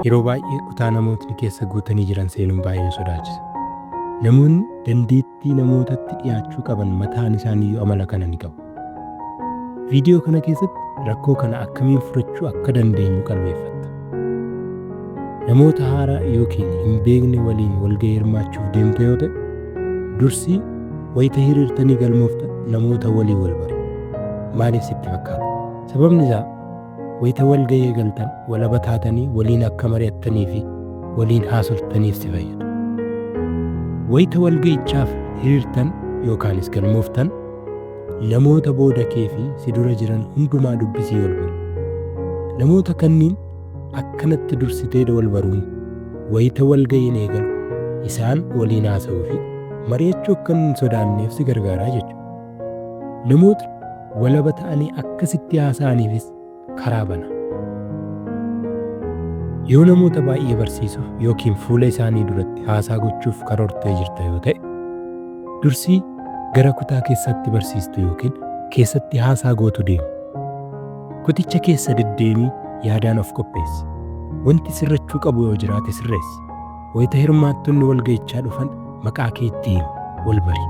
Yeroo baay'ee kutaa namootni keessa guutanii jiran seenuun baay'ee na sodaachisa. Namoonni dandeettii namootatti dhiyaachuu qaban mataan isaaniiyyuu amala kana ni qabu. Viidiyoo kana keessatti rakkoo kana akkamiin furachuu akka dandeenyu qalbeeffatta. Namoota haaraa yookiin hin beekne waliin walgahii hirmaachuuf deemta yoo ta'e, dursii wayita hiriirtanii galmooftan namoota waliin wal bari. Maaliif sitti fakkaata? Sababni isaa wayita walgahii eegaltan walaba taatanii waliin akka mari'attanii fi waliin haasoftaniif si fayyada. Wayita walga'ichaaf hiriirtan yookaanis galmooftan namoota booda kee fi si dura jiran hundumaa dubbisii wal bari. Namoota kanniin akkanatti dursitee wal baruun wayita walga'iin eegalu isaan waliin haasa'uu fi mari'achuu akka hin sodaanneef si gargaaraa jechuudha. Namoota walaba ta'anii akka sitti haasa'aniifis karaa bana. Yoo namoota baay'ee barsiisuuf yookiin fuula isaanii duratti haasaa gochuuf karoortee jirta yoo ta'e, dursii gara kutaa keessatti barsiistu yookiin keessatti haasaa gootu deemi. Kuticha keessa deddeemii yaadaan of qopheessi. Wanti sirrachuu qabu yoo jiraate sirreessi. Wayita hirmaattonni walga'ichaa dhufan maqaa kee itti himi, wal bari.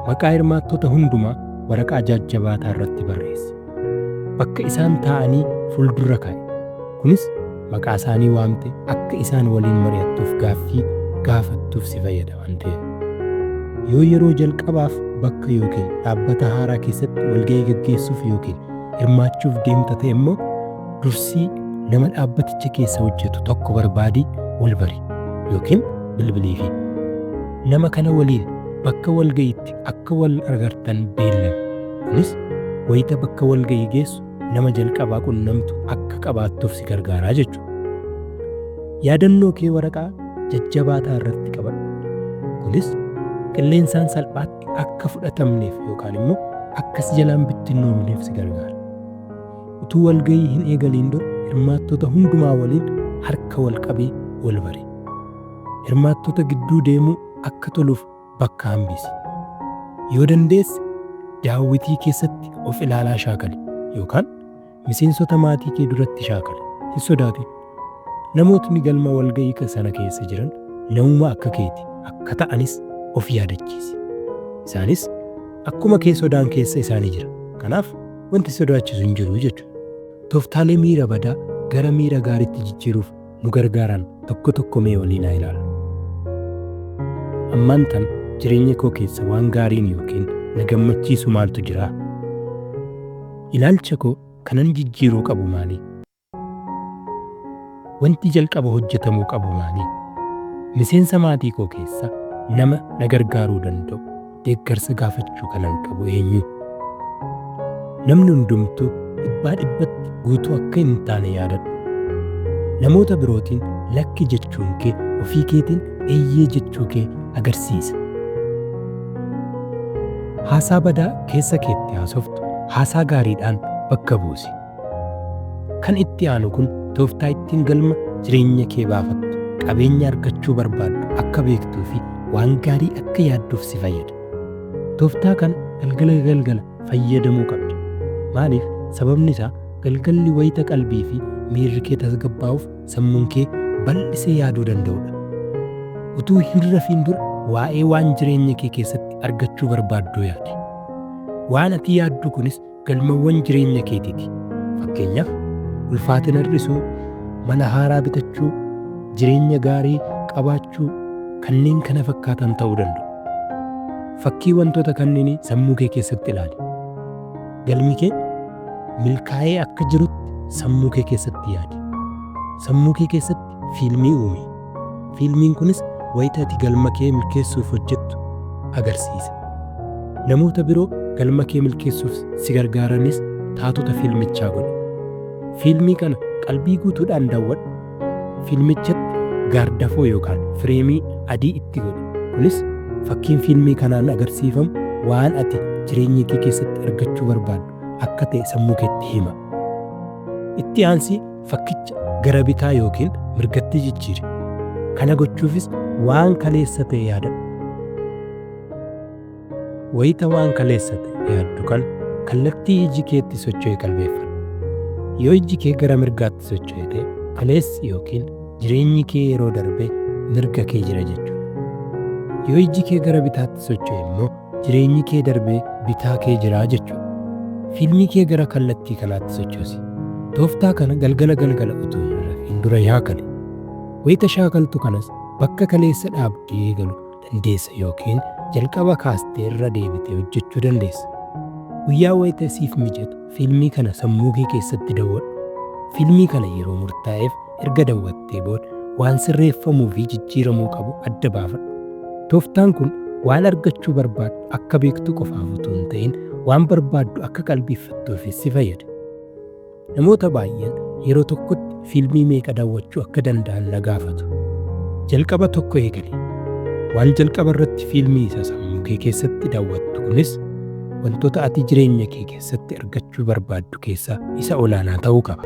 Maqaa hirmaattota hundumaa waraqaa jajjabaataa irratti barreessi. Bakka isaan taa'anii fuuldura kaa'i. Kunis maqaa isaanii waamte akka isaan waliin mari'attuuf gaaffii gaafattuuf si fayyada waan ta'eef. Yoo yeroo jalqabaaf bakka yookiin dhaabbata haaraa keessatti walga'ii gaggeessuuf yookiin hirmaachuuf deemta ta'e immoo dursii nama dhaabbaticha keessa hojjetu tokko barbaadii wal bari yookiin bilbiliifi. Nama kana waliin bakka walga'iitti akka wal agartan beellami. Kunis wayita bakka walga'ii geessu nama jalqabaa qunnamtu akka qabaattuuf si gargaaraa jechuudha. Yaadannoo kee waraqaa jajjabaataa irratti qabadhu. Kunis qilleensaan salphaatti akka fudhatamneef yookaan immoo akka si jalaan bittinnoomneef si gargaara. Utuu walga'ii hin eegaliin dura hirmaattota hundumaa waliin harka wal qabii wal bari. Hirmaattota gidduu deemuu akka toluuf bakka hambisi. Yoo dandeesse daawwitii keessatti of ilaalaa shaakali yookaan miseensota maatii kee duratti shaakali. Hin sodaatin. Namootni galma walga'ii sana keessa jiran namuma akka keeti akka ta'anis of yaadachiisi. Isaanis akkuma kee sodaan keessa isaanii jira. Kanaaf wanti sodaachisu hin jiru jechuudha. Tooftaalee miira badaa gara miira gaariitti jijjiiruuf nu gargaaran tokko tokko mee waliin haa ilaallu. Ammaan tan jireenya koo keessa waan gaariin yookiin na gammachiisu maaltu jira? Ilaalcha koo kanan jijjiiruu qabu maali? Wanti jalqaba hojjetamuu qabu maali? Miseensa maatii koo keessa nama na gargaaruu danda'u deeggarsa gaafachuu kanan qabu eenyu? Namni hundumtuu dhibbaa dhibbatti guutuu akka hin taane yaadadhu. Namoota birootiin lakki jechuun kee ofii keetiin eeyyee jechuu kee agarsiisa. Haasaa badaa keessa keetti haasoftu haasaa gaariidhaan bakka buusi. Kan itti aanu kun tooftaa ittiin galma jireenya kee baafattu, qabeenya argachuu barbaaddu akka beektuu fi waan gaarii akka yaadduuf si fayyada. Tooftaa kana galgala galgala fayyadamuu qabda. Maaliif? Sababni isaa galgalli wayita qalbii fi miirri kee tasgabbaa'uuf sammuun kee bal'isee yaaduu danda'udha. Utuu hin rafiin dura waa'ee waan jireenya kee keessatti argachuu barbaadduu yaadi. Waan ati yaaddu kunis galmawwan jireenya keetiiti. Fakkeenyaaf ulfaatina hir'isuu, mana haaraa bitachuu, jireenya gaarii qabaachuu kanneen kana fakkaatan ta'uu danda'u. Fakkii wantoota kanneenii sammuu kee keessatti ilaali. Galmi kee milkaa'ee akka jirutti sammuu kee keessatti yaadi. Sammuu kee keessatti fiilmii uumi. Fiilmiin kunis wayita ati galma kee milkeessuuf hojjettu agarsiisa. Namoota biroo galma kee milkeessuuf si gargaaranis taatota fiilmichaa godhi. Fiilmii kana qalbii guutuudhaan daawwadhu. Fiilmichatti gaardafoo yookaan fireemii adii itti godhi. Kunis fakkiin fiilmii kanaan agarsiifamu waan ati jireenya kee keessatti argachuu barbaaddu akka ta'e sammuu keetti hima. Itti aansii fakkicha gara bitaa yookiin mirgatti jijjiiri. Kana gochuufis waan kaleessa ta'e yaadadhu. Wayita waan kaleessa ta'e yaaddu kana kallattii iji keetti socho'e qalbeeffadhu. Yoo ijji kee gara mirgaatti socho'e ta'e, kaleessi yookiin jireenyi kee yeroo darbe mirga kee jira jechuudha. Yoo ijji kee gara bitaatti socho'e immoo jireenyi kee darbee bitaa kee jira jechuudha. Fiilmii kee gara kallattii kanaatti sochoosi. Tooftaa kana galgala galgala utuu hin rafiin dura shaakali. Wayita shaakaltu kanas bakka kaleessa dhaabdee eegaluu dandeessa yookiin jalqaba kaastee irra deebitee hojjechuu dandeessa. Guyyaa wayita siif mijatu fiilmii kana sammuu kee keessatti daawwadhu. Fiilmii kana yeroo murtaa'eef erga daawwattee booda waan sirreeffamuu fi jijjiiramuu qabu adda baafadhu. Tooftaan kun waan argachuu barbaaddu akka beektu qofaaf utuu hin ta'in waan barbaaddu akka qalbeeffattuufis si fayyada. Namoota baay'een yeroo tokkotti fiilmii meeqa daawwachuu akka danda'an na gaafatu. Jalqaba tokko eegali. Waan jalqaba irratti fiilmii isa sammuu kee keessatti daawwattu kunis wantoota ati jireenya kee keessatti argachuu barbaaddu keessaa isa olaanaa ta'uu qaba.